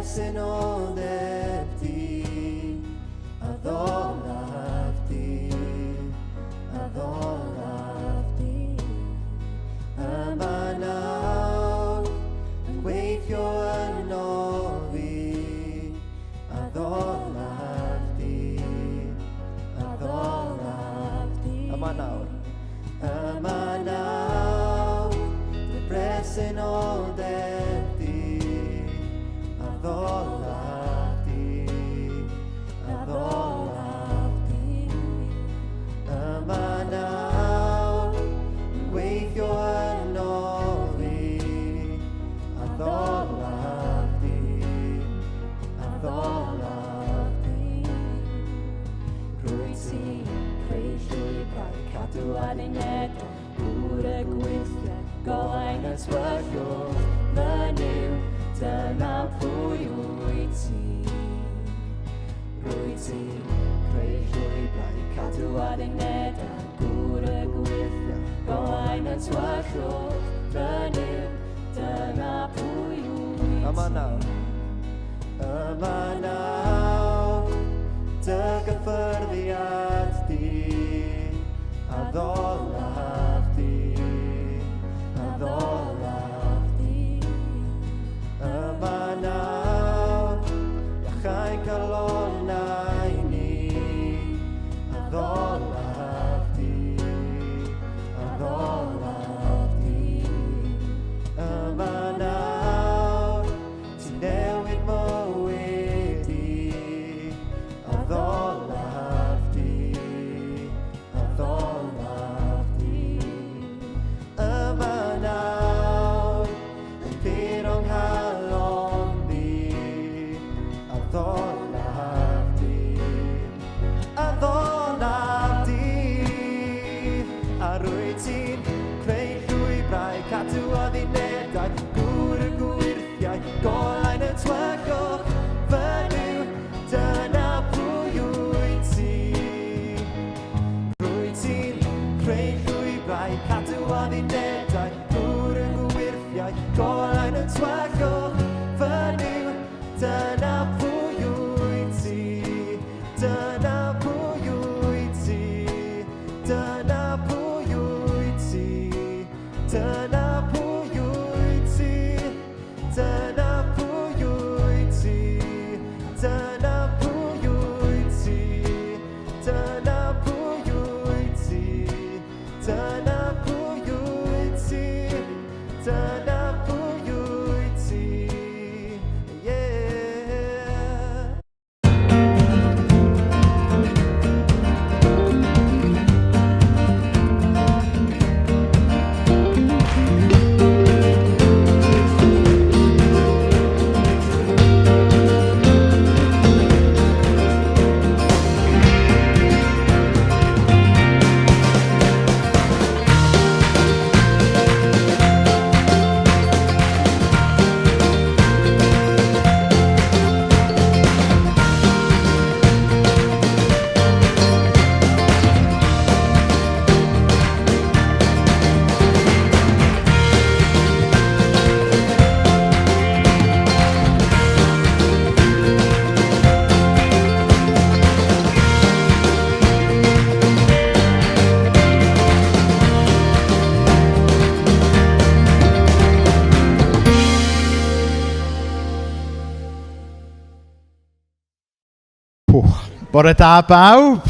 bresenoldeb di, addolaf di, addolaf di. Yma nawr, yn gweithio yno fi, addolaf di, addolaf di. Yma nawr, yma nawr, dy bresenoldeb di, addolaf di, addolaf di. Yma nawr, yn gweithio yno fi, addolaf di, addolaf di. Rwyt ti'n creu llwybrau, cadw addunedau, gŵr y gweithiau, golau'n y tywyllwch, fy Nuw, dyna pwy wyt ti. Rwyt ti'n creu llwybrau, cadw addunedau, gŵr y gweithiau, golau'n y tywyllwch, fy Nuw, dyna pwy wyt ti. Yma nawr, yma nawr, dy gyffyrddiad di, addolaf di, addolaf di. Yma nawr, iachau calonnau ni, addolaf di, addolaf di. Yma nawr, ti'n newid mywyd i, addolaf di, addolaf di. Yma nawr, yn pur o'n nghalon di, addolaf di, addolaf di. A rwyt ti'n creu llwybrau, cadw addunedau, gŵr y gwyrthiau, golau'n y tywyllwch, fy Nuw, dyna pwy wyt ti. Rwyt ti'n creu llwybrau, cadw addunedau, gŵr y gwyrthiau, golau'n y tywyllwch, fy Nuw, dyna pwy wyt ti. Dyna pwy wyt ti. Dyna pwy wyt ti. Dyna pwy wyt ti. Dyna pwy wyt ti. Dyna pwy wyt ti. Dyna pwy wyt ti. Dyna pwy wyt ti. Dyna pwy wyt ti. Yeah. Bore da bawb.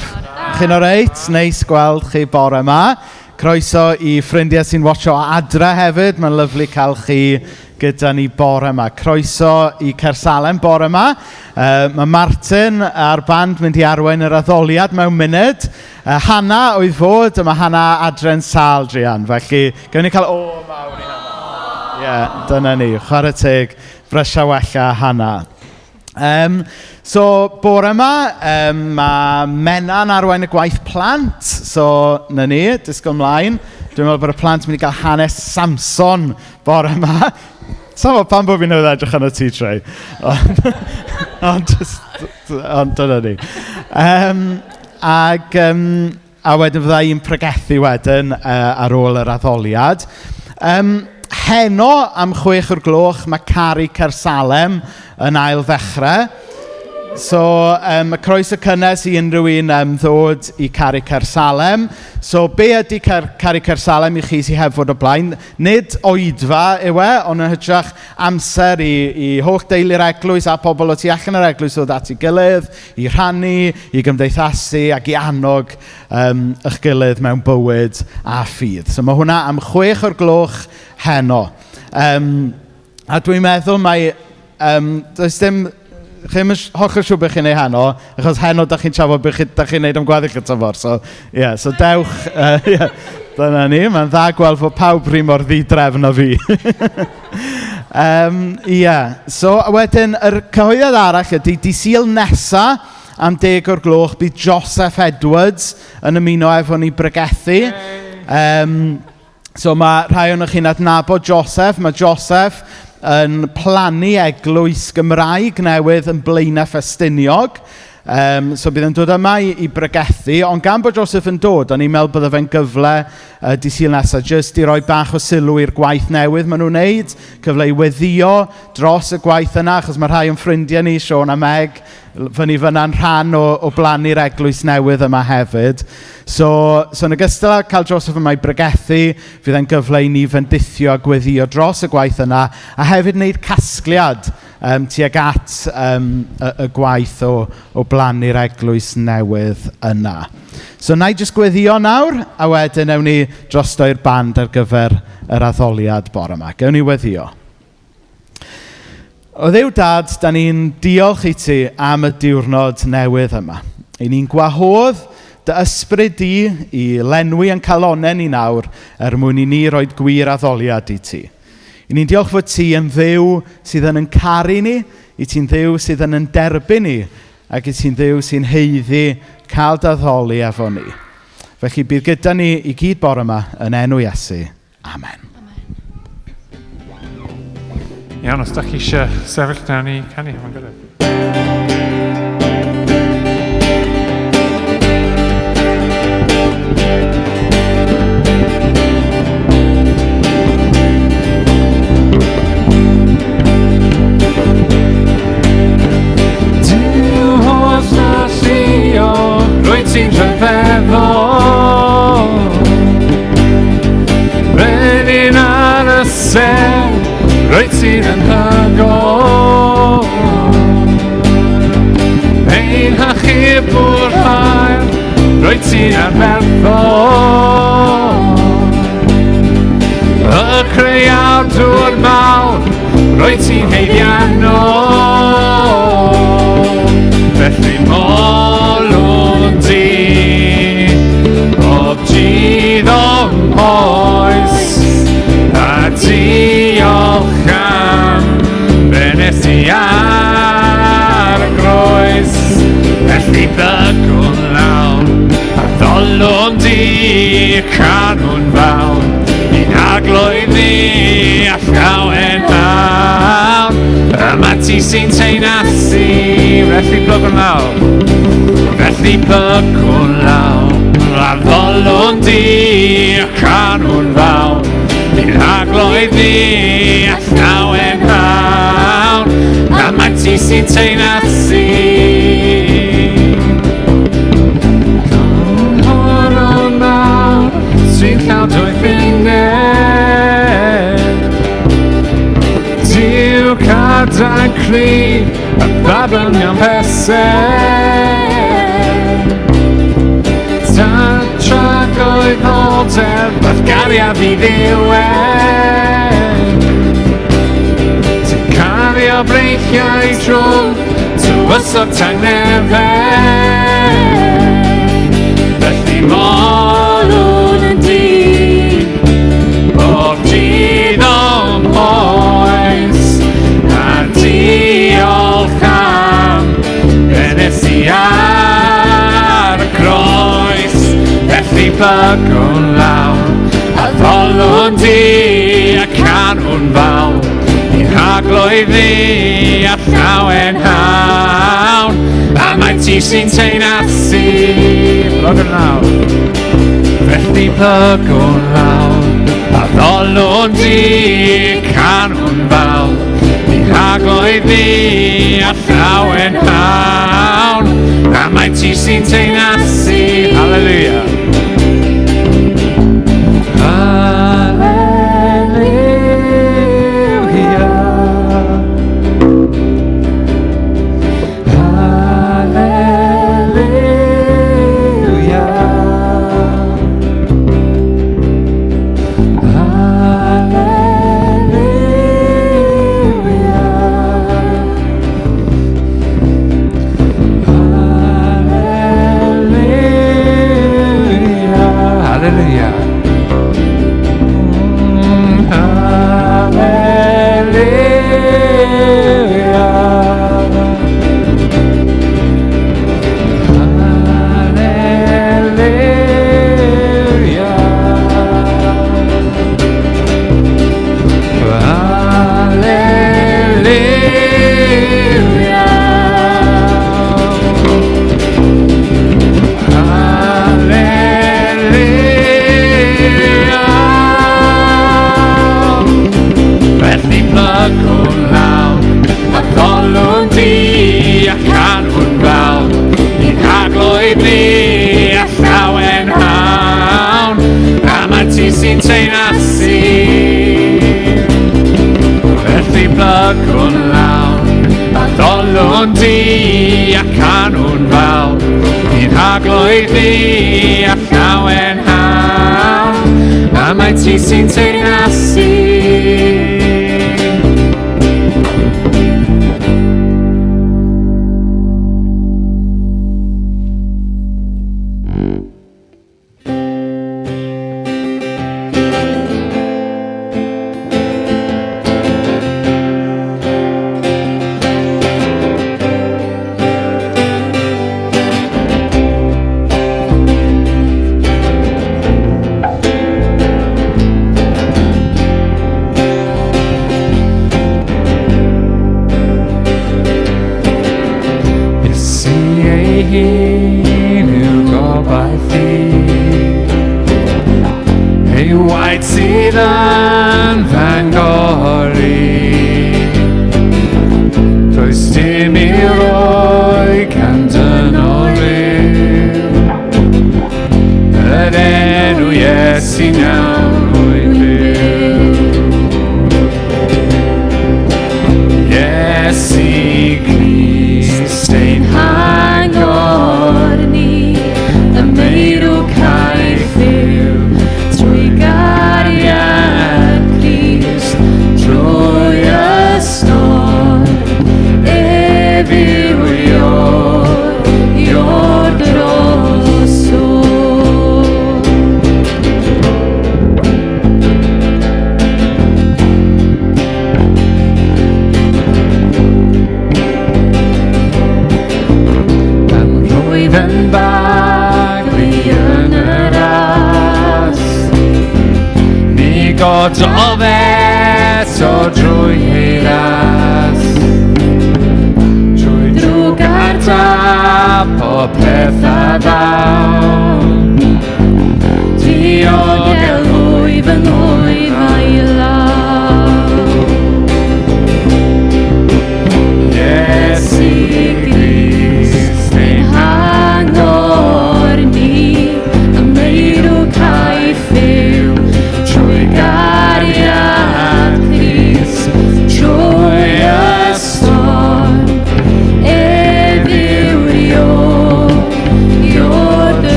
Chi'n oreit? Neis gweld chi bore yma. Croeso i ffrindiau sy'n watcho o adre hefyd. Mae'n lyfli cael chi gyda ni bore yma. Croeso i Caersalem bore yma. Mae Martin a'r band mynd i arwain yr addoliad mewn munud. Hannah oedd fod, a mae Hannah adre'n sâl druan. Felly, gawn ni cael o mawr i Hannah. Ie, yeah, dyna ni. Chwarae teg, brysia wella Hannah. So, bore yma, mae Menna'n arwain y gwaith plant. So, na ni, disgwyl ymlaen. Dwi'n meddwl bod y plant yn mynd i gael hanes Samson bore yma. Sa i'n gwbod pam bod fi'n newydd edrych arno ti, Trey. Ond, ond, just, ond dyna ni. Ac, a wedyn fydda i'n pregethu wedyn ar ôl yr addoliad. Heno am 6 o'r gloch mae Caru Caersalem yn ail ddechrau. So, croeso cynnes i unrhyw un ddod i Caru Caersalem. So, be ydy Caru Caersalem i chi sydd heb fod o blaen? Nid oedfa yw e, ond yn hytrach amser i holl deulu'r eglwys a pobl o tu allan yr eglwys ddod at ei gilydd, i rhannu, i gymdeithasu ac i annog eich gilydd mewn bywyd a ffydd. So, mae hwnna am 6 o'r gloch heno. A dwi'n meddwl mai... does dim... Chi ddim yn hollol siŵr beth chi'n neud heno, achos heno da chi'n trafod beth da chi'n neud am gweddill y tymor. So, yeah, so dewch, yeah, dyna ni. Mae'n dda gweld fod pawb rhi mor ddidrefn o fi. So wedyn, yr cyhoeddiad arall ydy, di Sul nesa am 10 o'r gloch, bydd Joseph Edwards yn ymuno efo ni bregethu. So mae rhai ohonoch chi'n adnabod Joseph. Mae Joseph yn plannu eglwys Gymraeg newydd yn Blaenau Ffestiniog. So bydd yn dod yma i bregethu, ond gan bod Joseph yn dod, o'n i'n meddwl bydde fe'n gyfle di Sul nesaf jyst i roi bach o sylw i'r gwaith newydd maen nhw'n wneud, cyfle i weddïo dros y gwaith yna, achos mae rhai o'n ffrindiau ni, Siôn a Meg, fyny fyna'n rhan o blannu'r eglwys newydd yma hefyd. So yn ogystal â cael Joseph yma i bregethu, fydd e'n gyfle i ni fendithio a gweddïo dros y gwaith yna, a hefyd wneud casgliad tuag at y gwaith o blannu'r eglwys newydd yna. So na i jyst gweddïo nawr, a wedyn ewn ni drosto i'r band ar gyfer yr addoliad bore yma. Gewn ni weddïo. O Dduw Dad, da ni'n diolch i ti am y diwrnod newydd yma. I ni'n gwahodd dy ysbryd di i lenwi yn calonnau ni nawr er mwyn i ni roed gwir addoliad i ti. I ni'n diolch fod ti yn Dduw sydd yn caru ni, i ti'n Dduw sydd yn derbyn ni, ac i ti'n Dduw sy'n haeddu cael dy addoli efo ni. Felly bydd gyda ni i gyd bore yma yn enw Iesu. Amen. Iawn, os da chi eisiau sefyll, nawn ni canu hefo'n gilydd. Duw holl alluog, rwyt ti'n rhyfeddol. Brenin ar y sêr, rwyt ti'n anhygoel. Ein hachubwr hael, rwyt ti'n anferthol. Y creawdwr mawr, rwyt ti'n haeddiannol. Felly molwn di, bob dydd o'm hoes, a diolch am be nes ti ar y groes. Felly bygwn lawr, a ddolwn di, canwn fawr, i'n arglwydd ni a llawenhawn. Yma ti sy'n teyrnasu, felly plygwn lawr, felly plygwn lawr, a ddolwn di, canwn fawr, i'n arglwydd ni a llawenhawn. Yma ti sy'n teyrnasu. Cynghorol mawr sy'n llawn doethineb. Duw cadarn cryf, y babl mewn pesel. Tan tragwyddoldeb, wrth gariad i ddiwedd. Ti'n cario breichiau trwm, tywysog tangnefedd. Felly molwn yn di, bob dydd o'm hoes, a diolch am be nes i ar y groes. Felly plygwn lawr, a ddolwn di, a canwn fawr, i'n rhagloedd ni a llawenhawn. A mae ti sy'n teyrnasu. Plygwn lawr, felly plygwn lawr, a Addolwn di, canwn fawr, i rhagloedd ni a llawenhawn, a mae ti sy'n teyrnasu. Hallelujah.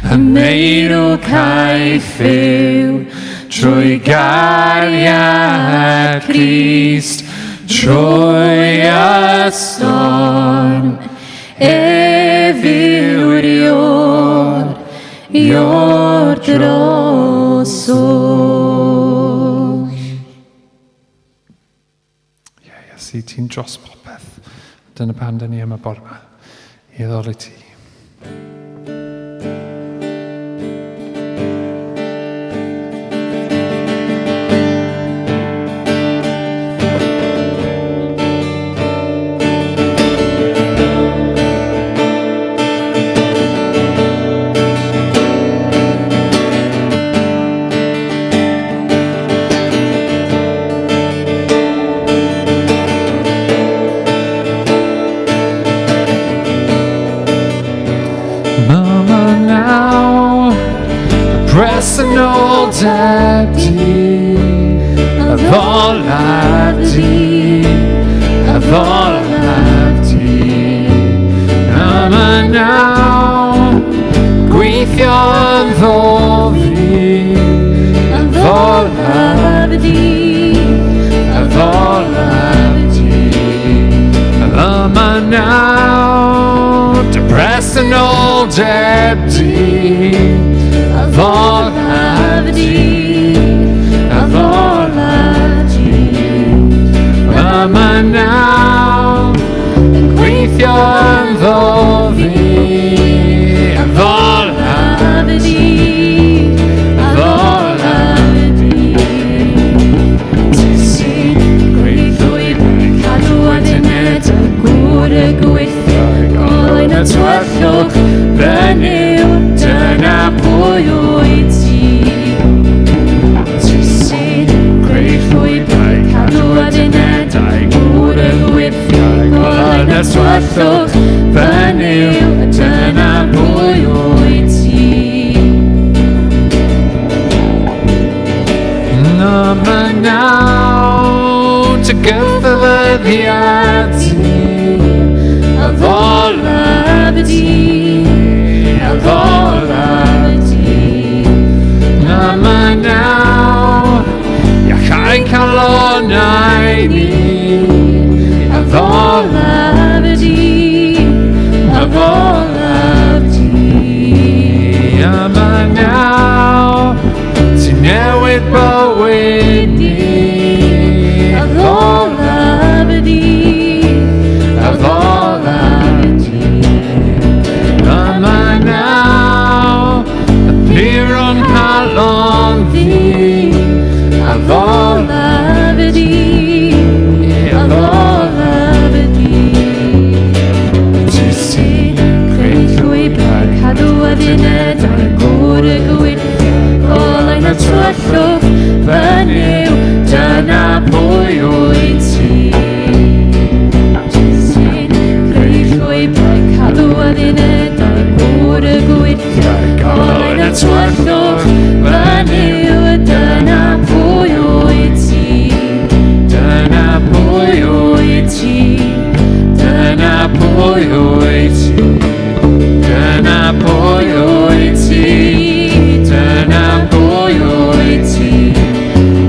Y meirw caiff yw trwy gariad Crist, trwy y storm, ef yw'r ior, ior dros oll. Ie, Iesu, ti'n dros popeth. Dyna pam dyn ni yma bore yma, i addoli ti. Mama now, the personal deputy of all I've of all I've Mama now, gweithio yn ddofi, of all I've of all I've Yma now, depressed and old empty, of all I've of all I've Yma now, yn gweithio yn ddofi, of all I've of all I've Ti sy'n creu llwybrau, Cadw adduned y gŵr y gweithio, golau na tywyllwch, Fenyw, dyna pwy wyt ti. Ti sy'n creu llwybrau, Cadw addunedau, gŵr y gweithio, golau na tywyllwch, Fenyw, dyna pwy wyt ti. Yma naw, ty gyffyrddiad ti, Addolaf di, addolaf di. Yma naw, iachau calonau ni, Addolaf di, addolaf di. Yma naw, ti'n newid bywyd ni, Addolaf di, addolaf di. Yma naw, y pur o'n calon ddi, Addolaf di, addolaf di. Ti sy'n Creu llwybrau, cadw addunedau, gŵr y gweithio, golau na tywyllwch, Fenyw, dyna pwy wyt ti. Ti sy'n creu llwybrau, cadw addunedau, gŵr y gweithio, golau na tywyllwch, Fenyw, dyna pwy wyt ti. Dyna pwy wyt ti. Dyna pwy wyt ti. Dyna pwy wyt ti. Dyna pwy wyt ti.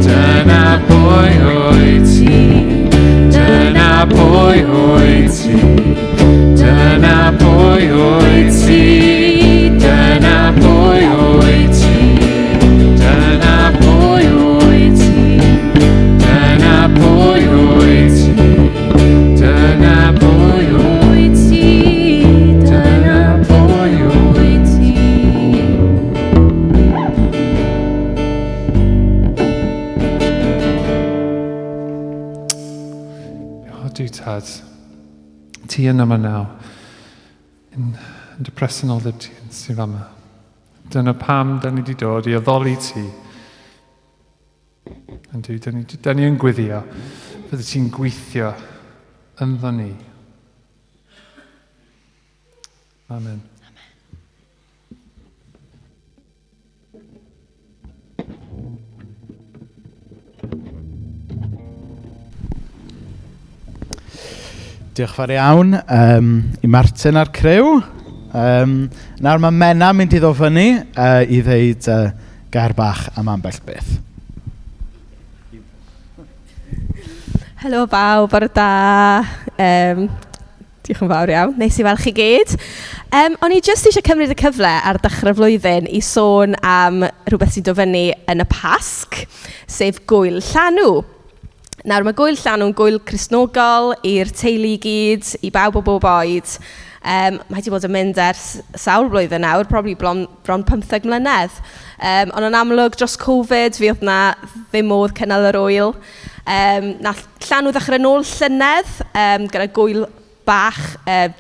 Dyna pwy wyt ti. Dyna pwy wyt ti. Dyna pwy wyt ti. Dyna pwy wyt ti. Dyna pwy wyt ti. Dyna pwy wyt ti. Dyna pwy Wyt ti. Dyna pwy wyt ti. O, Duw Tad, ti yn yma naw, yn dy presenoldeb ti yn sydd yma. Dyna pam da ni wedi dod i addoli ti. Yn Duw, da ni yn gweddio, fydde ti'n gweithio ynddo ni. Amen. Diolch fawr iawn i Martin a'r criw Nawr mae Menna mynd i ddod fyny i ddeud gair bach am ambell beth. Helo bawb, bore da. Diolch yn fawr iawn. Neis i weld chi gyd. O'n i jyst eisiau cymryd y cyfle ar dechrau'r flwyddyn i sôn am rhywbeth sy'n dod fyny yn y Pasg, sef Gwyl Llanw. Nawr mae Gwyl Llanw'n gwyl Cristnogol i'r teulu i gyd, i bawb o bob oed. Mae wedi bod yn mynd ers sawl blwyddyn nawr, probably bron 15 mlynedd. Ond yn amlwg dros Covid, fi oedd na ddim modd cynnal yr wyl. Nath Llanw ddechrau nôl llynedd gyda gwyl bach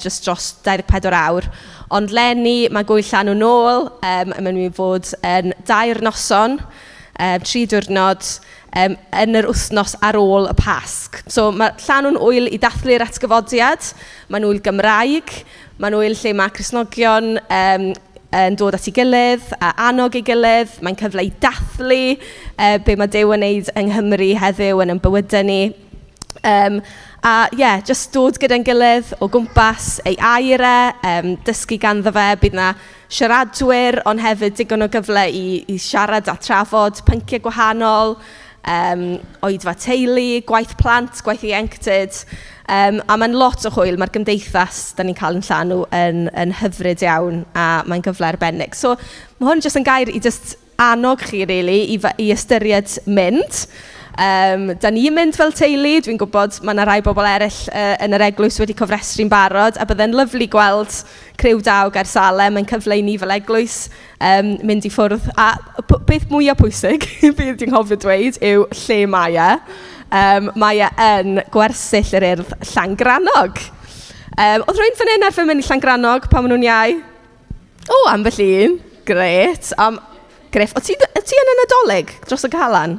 jyst dros 24 awr. Ond leni mae Gwyl Llanw nôl, mae'n mynd i fod yn 2 noson, 3 diwrnod yn yr wythnos ar ôl y Pasg. So mae Llanw'n wyl i dathlu'r atgyfodiad, mae'n wyl Gymraeg, mae'n wyl lle mae Cristnogion yn dod at ei gilydd a annog ei gilydd, mae'n cyfle i dathlu be mae Duw yn wneud yng Nghymru heddiw yn ein bywydau ni. A ie, jyst dod gyda'n gilydd o gwmpas ei air e, dysgu ganddo fe, bydd 'na siaradwyr, ond hefyd digon o gyfle i siarad a trafod pynciau gwahanol, oedfa teulu, gwaith plant, gwaith ieuenctid. A mae'n lot o hwyl, mae'r gymdeithas dan ni'n cael yn Llanw yn hyfryd iawn a mae'n gyfle arbennig. So mae hwn jyst yn gair i jyst annog chi really i ystyried mynd. Da ni'n mynd fel teulu, dwi'n gwybod mae yna rai bobl eraill yn yr eglwys wedi cofrestru'n barod a byddai'n lyfli gweld criw da o Gaersalem, mae'n cyfle i ni fel eglwys mynd i ffwrdd. A beth mwyaf pwysig, bydd dwi'n cofio dweud, yw lle mae e. Mae e yn gwersyll yr Urdd Llangrannog. Oedd rhywun fan hyn arfer mynd i Llangrannog pan maen nhw'n iau? O, ambell un. Grêt. Griff, o ti yn y Nadolig dros y Calan?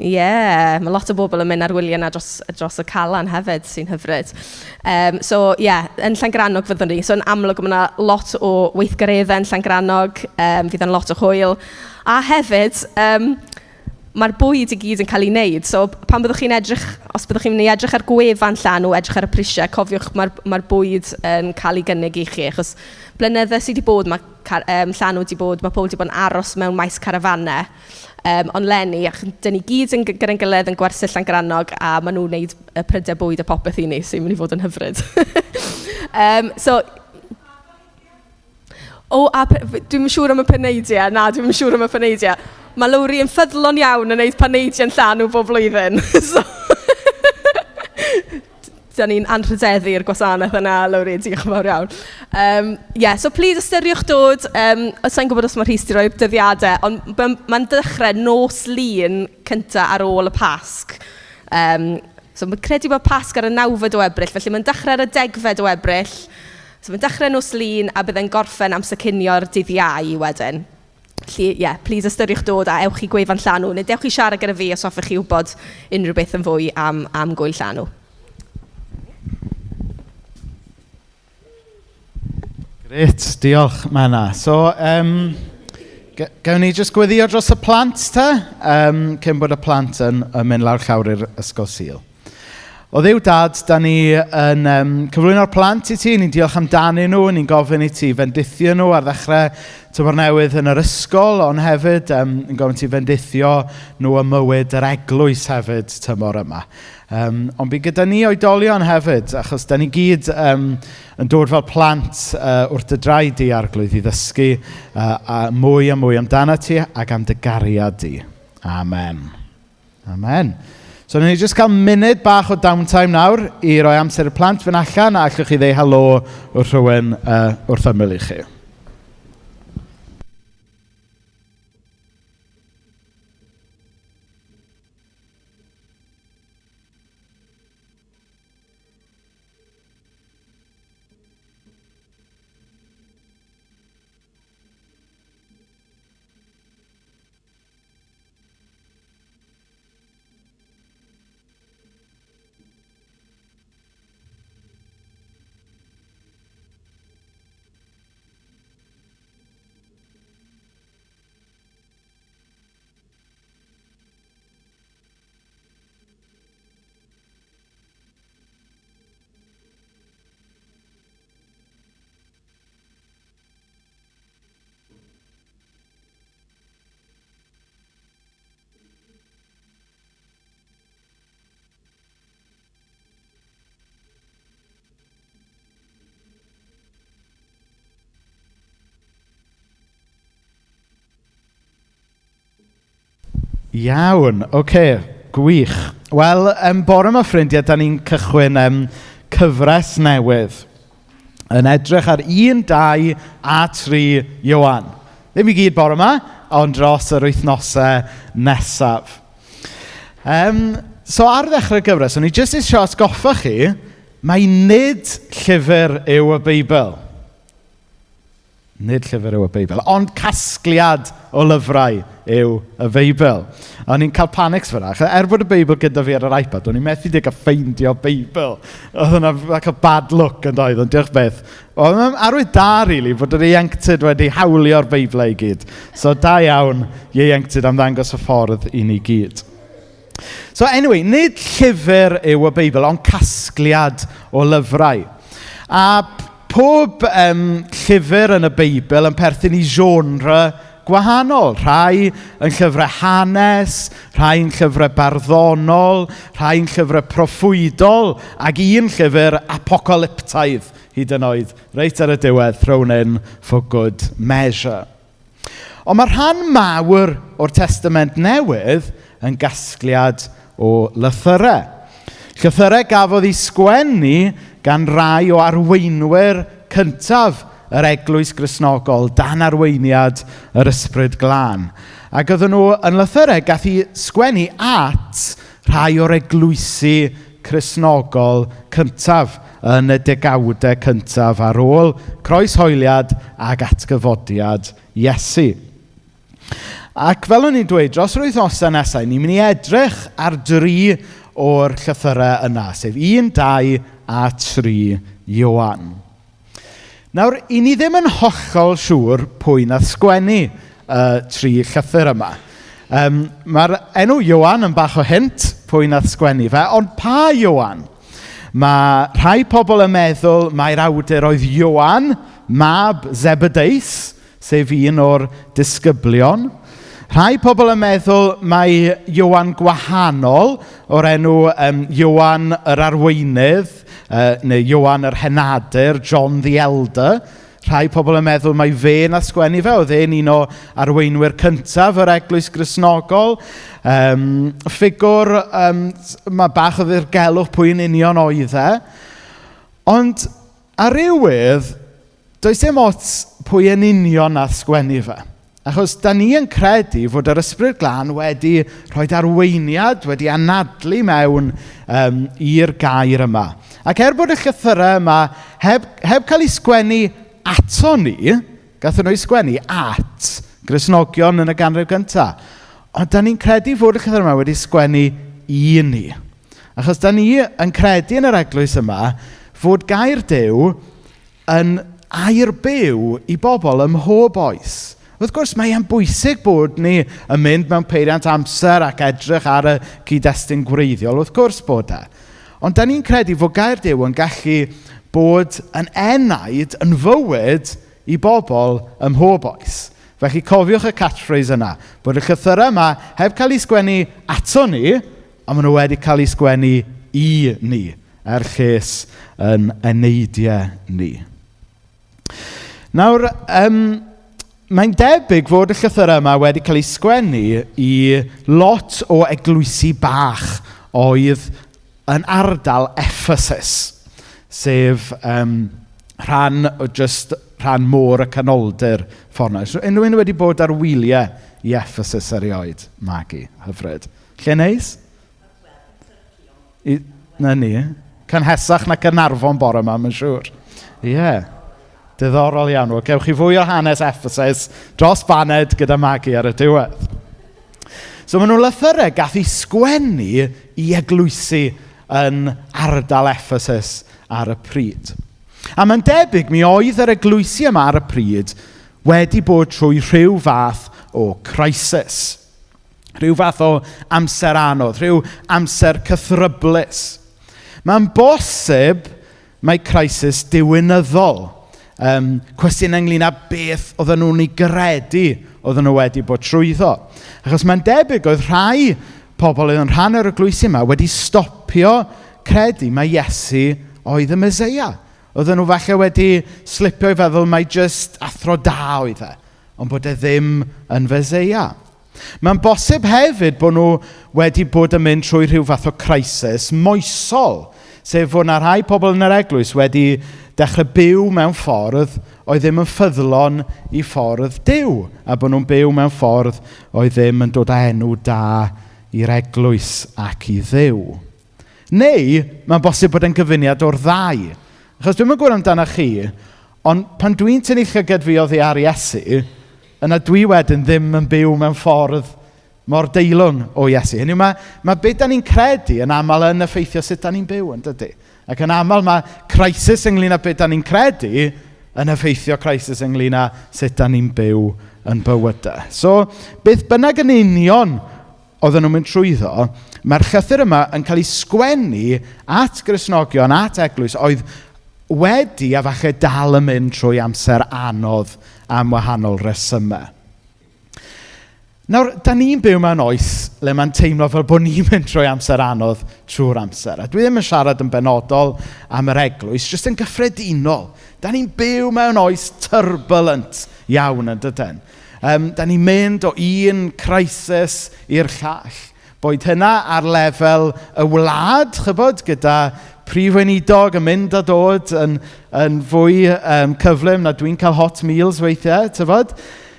Ie, yeah, mae lot o bobl yn mynd ar wyliau yna dros y Calan hefyd, sy'n hyfryd. So ie, yeah, yn Llangrannog fyddwn ni. So yn amlwg mae yna lot o weithgareddau yn Llangrannog, fydd yn lot o hwyl. A hefyd, mae'r bwyd i gyd yn cael ei wneud. So pan byddwch chi'n edrych, os byddwch chi'n mynd i edrych ar gwefan Llanw, edrych ar y prisiau, cofiwch mae'r bwyd yn cael ei gynnig i chi. Achos blynydde sydd wedi bod, mae Llanw wedi bod, mae pobl wedi bod yn aros mewn maes carafanau. Ond leni, dyn ni gyd yn gyda'n gilydd yn gwersyll Llangrannog a maen nhw'n wneud y prydau bwyd a popeth i ni, sy'n mynd i fod yn hyfryd. Dwi'm yn siŵr am y paneidiau. Na, dwi'm yn siŵr am y paneidiau. Mae Lowri yn ffyddlon iawn yn wneud paneidiau'n Llanw bob blwyddyn. So, da ni'n anrhydeddu'r gwasanaeth yna, Lowri, diolch yn fawr iawn. So please ystyriwch dod. Sa i'n gwybod os mae Rhys 'di rhoi'r dyddiadau, ond mae'n dechrau nos Lun cynta ar ôl y Pasg. So mae'n credu bod Pasg ar y 9fed o Ebrill, felly mae'n dechrau ar y 10fed o Ebrill. So mae'n dechrau nos Lun a bydd e'n gorffen amser cinio'r dydd Iau wedyn. Felly, ie, yeah, please ystyriwch dod a ewch i gwefan Llanw, neu dewch i siarad gyda fi os hoffech chi wybod unrhyw beth yn fwy am Gwyl Llanw. Grêt, diolch Menna. So, gawn ni jyst gweddio dros y plant te, cyn bod y plant yn mynd lawr llawr i'r ysgol Sul. O Dduw Dad, da ni yn cyflwyno'r plant i ti, ni'n diolch amdanyn nhw, ni'n gofyn i ti fendithio nhw ar ddechrau tymor newydd yn yr ysgol, ond hefyd yn gofyn ti fendithio nhw ym mywyd yr eglwys hefyd tymor yma. Ond bydd gyda ni oedolion hefyd, achos da ni gyd yn dod fel plant wrth dy draed di, Arglwydd, i ddysgu a mwy a mwy amdano ti ac am dy gariad di. Amen. Amen. So, wnawn ni jyst cael munud bach o downtime nawr i roi amser i'r plant fynd allan a allwch chi ddeud helo wrth rhywun wrth ymyl i chi. Iawn, oce, okay, gwych. Wel, bore yma ffrindiau, da ni'n cychwyn cyfres newydd yn edrych ar 1, 2 a 3 Ioan. Ddim i gyd bore yma, ond dros yr wythnosau nesaf. So ar ddechrau'r gyfres, o'n i jyst eisiau atgoffa chi, mai nid llyfr yw y Beibl. Nid llyfr yw y Beibl, ond casgliad o lyfrau yw y Beibl. O'n i'n cael panics fyna. Er bod y Beibl gyda fi ar yr iPad, o'n i'n methu dig a ffeindio Beibl. Oedd hwnna like a bad look yn doedd, ond diolch beth. Oedd hwnna'n arwydd da, really, bod yr ieuenctid wedi hawlio'r Beiblau i gyd. So da iawn ieuenctid am ddangos y ffordd i ni gyd. So anyway, nid llyfr yw y Beibl, ond casgliad o lyfrau. A pob llyfr yn y Beibl yn perthyn i genre gwahanol. Rhai yn llyfrau hanes, rhai yn llyfrau barddonol, rhai yn llyfrau proffwydol, ac un llyfr apocalyptaidd hyd yn oed, reit ar y diwedd, thrown in for good measure. Ond mae rhan mawr o'r Testament Newydd yn gasgliad o lythyrau. Llythyrau gafodd ei sgwennu gan rai o arweinwyr cyntaf yr Eglwys Gristnogol dan arweiniad yr Ysbryd Glân. Ac oedden nhw yn lythyrau gath ei sgwennu at rhai o'r eglwysi Cristnogol cyntaf yn y degawdau cyntaf ar ôl croeshoeliad ac atgyfodiad Iesu. Ac fel o'n i'n dweud, dros yr wythnosau nesaf, ni'n mynd i edrych ar dri o'r llythyrau yna, sef 1, 2 a 3 Ioan. Nawr, i ni ddim yn hollol siŵr pwy nath sgwennu y tri llythyr yma. Mae'r enw Ioan yn bach o hint pwy nath sgwennu fe, ond pa Ioan? Mae rhai pobl yn meddwl mai'r awdur oedd Ioan, mab Zebedeus, sef un o'r disgyblion. Rhai pobl yn meddwl mai Ioan gwahanol o'r enw Ioan yr arweinydd, neu Ioan yr henadur, John the Elder. Rhai pobl yn meddwl mai fe nath sgwennu fe, oedd e'n un o arweinwyr cyntaf yr Eglwys Gristnogol. Ffigwr, mae bach o ddirgelwch pwy yn union oedd e. Ond ar rywydd, does dim ots pwy yn union nath sgwennu fe. Achos da ni yn credu fod yr Ysbryd Glân wedi rhoi arweiniad, wedi anadlu mewn i'r gair yma. Ac er bod y llythyrau yma heb cael ei sgwennu ato ni, gathon nhw eu sgwennu at Gristnogion yn y ganrif gyntaf. Ond da ni'n credu fod y llythyrau yma wedi sgwennu i ni. Achos da ni yn credu yn yr eglwys yma fod gair Duw yn air byw i bobl ym mhob oes. Wrth gwrs, mae e'n bwysig bod ni yn mynd mewn peiriant amser ac edrych ar y cyd-destun gwreiddiol, wrth gwrs bod e. Ond da ni'n credu fod gair Duw yn gallu bod yn enaid, yn fywyd i bobl ym mhob oes. Felly cofiwch y catchphrase yna, bod y llythyrau yma heb cael eu sgwennu ato ni, ond maen nhw wedi cael eu sgwennu i ni, er lles yn eneidiau ni. Nawr, mae'n debyg fod y llythyrau yma wedi cael eu sgwennu i lot o eglwysi bach oedd yn ardal Ephesus, sef rhan o just rhan môr y canoldir ffordd 'na. So, unrhyw un wedi bod ar wyliau i Ephesus erioed? Magi, hyfryd. Lle neis? Na ni. Cynhesach na Caernarfon bore yma, mae'n siŵr. Ie. Yeah. Diddorol iawn. Wel, gewch chi fwy o hanes Ephesus dros baned gyda Magi ar y diwedd. So maen nhw'n lythyrau gath eu sgwennu i eglwysi yn ardal Ephesus ar y pryd. A mae'n debyg mi oedd yr eglwysi yma ar y pryd wedi bod trwy rhyw fath o crisis. Rhyw fath o amser anodd, rhyw amser cythryblus. Mae'n bosib mai crisis diwinyddol. Cwestiwn ynglyn â beth oedden nhw'n ei gredu oedden nhw wedi bod trwyddo. Achos mae'n debyg oedd rhai pobl oedd yn rhan o'r eglwysi yma wedi stopio credu mai Iesu oedd y Meseia. Oedden nhw falle wedi slipio i feddwl mai jyst athro da oedd e, ond bod e ddim yn Feseia. Mae'n bosib hefyd bod nhw wedi bod yn mynd trwy rhyw fath o crisis moesol, sef fod 'na rhai pobl yn yr eglwys wedi dechrau byw mewn ffordd oedd ddim yn ffyddlon i ffordd Duw, a bod nhw'n byw mewn ffordd oedd ddim yn dod â enw da i'r eglwys ac i Dduw. Neu, mae'n bosib bod e'n gyfuniad o'r ddau. Achos dwi'm yn gwybod amdanoch chi, ond pan dwi'n tynnu llygad fi oddi ar Iesu, yna dwi wedyn ddim yn byw mewn ffordd mor deilwng o Iesu. Hynny yw, mae, mae be da ni'n credu yn aml yn effeithio sut da ni'n byw, yn dydy? Ac yn aml mae crisis ynglyn â be da ni'n credu yn effeithio crisis ynglyn â sut da ni'n byw yn bywydau. So, beth bynnag yn union oedden nhw'n mynd trwyddo, mae'r llythyr yma yn cael ei sgwennu at Gristnogion, at eglwys, oedd wedi a falle dal yn mynd trwy amser anodd am wahanol resymau. Nawr, da ni'n byw mewn oes le mae'n teimlo fel bod ni'n mynd trwy amser anodd trwy'r amser. A dwi ddim yn siarad yn benodol am yr eglwys, jyst yn gyffredinol. Da ni'n byw mewn oes turbulent iawn yn dydyn. Da ni'n mynd o un crisis i'r llall. Boed hynna ar lefel y wlad, chybod, gyda prif weinidog yn mynd a dod yn fwy cyflym na dwi'n cael hot meals weithiau, tybod?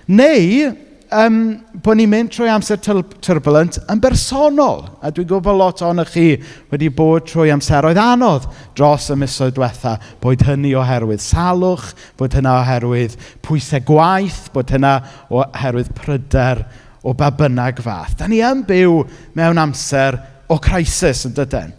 Neu bod ni'n mynd trwy amser turbulent yn bersonol. A dwi'n gwybod bod lot ohonoch chi wedi bod trwy amseroedd anodd dros y misoedd diwetha. Boed hynny oherwydd salwch, bod hynna oherwydd pwysau gwaith, bod hynna oherwydd pryder o ba bynnag fath. Da ni yn byw mewn amser o crisis yn dydyn.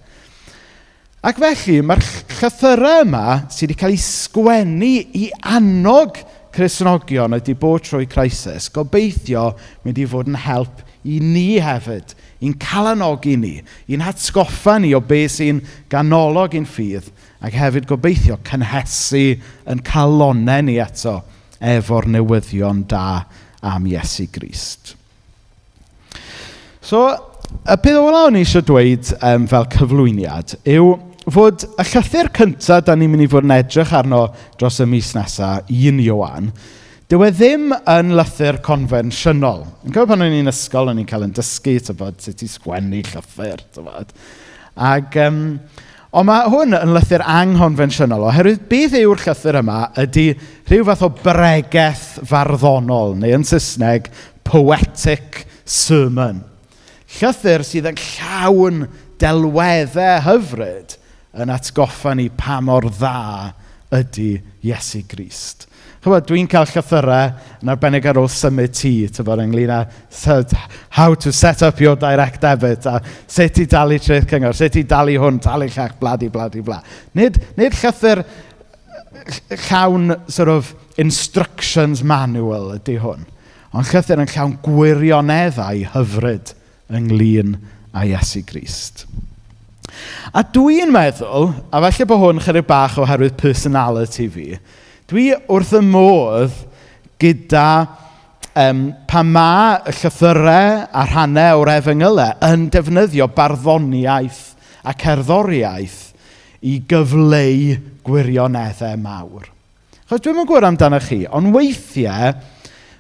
Ac felly, mae'r llythyrau yma sydd wedi cael eu sgwennu i annog Cristnogion oedd wedi bod trwy crisis, gobeithio mynd i fod yn help i ni hefyd, i'n calanogi ni, i'n hatgoffa ni o beth sy'n ganolog i'n ffydd, ac hefyd gobeithio cynhesu yn calonnau ni eto efo'r newyddion da am Iesu Grist. So, y peth ola o'n i eisiau dweud fel cyflwyniad yw fod y llythyr cyntaf da ni'n mynd i fod yn edrych arno dros y mis nesaf, 1 Ioan, dyw e ddim yn lythyr confensiynol. Yn cofio pan o'n i'n ysgol, o'n i'n cael yn dysgu, tybod, sut i sgwennu llythyr, tybod. Ac, ond mae hwn yn lythyr anghonfensiynol, oherwydd beth yw'r llythyr yma ydy rhyw fath o bregeth farddonol, neu yn Saesneg, poetic sermon. Llythyr sydd yn llawn delweddau hyfryd yn atgoffa ni pa mor dda ydy Iesu Grist. Chybod, dwi'n cael llythyrau yn arbennig ar ôl symud tŷ, tybod, ynglyn â how to set up your direct debit, a sut i dalu treth cyngor, sut i dalu hwn, talu llall, bladi, bladi, bla. Nid llythyr llawn sort of instructions manual ydy hwn, ond llythyr yn llawn gwirioneddau hyfryd ynglyn â Iesu Grist. A dwi'n meddwl, a falle bod hwn chydig bach oherwydd personality fi, dwi wrth y modd gyda pan ma y llythyrau a rhannau o'r efengylau yn defnyddio barddoniaeth a cerddoriaeth i gyfleu gwirioneddau mawr. Achos dwi'm yn gwybod amdanoch chi, ond weithiau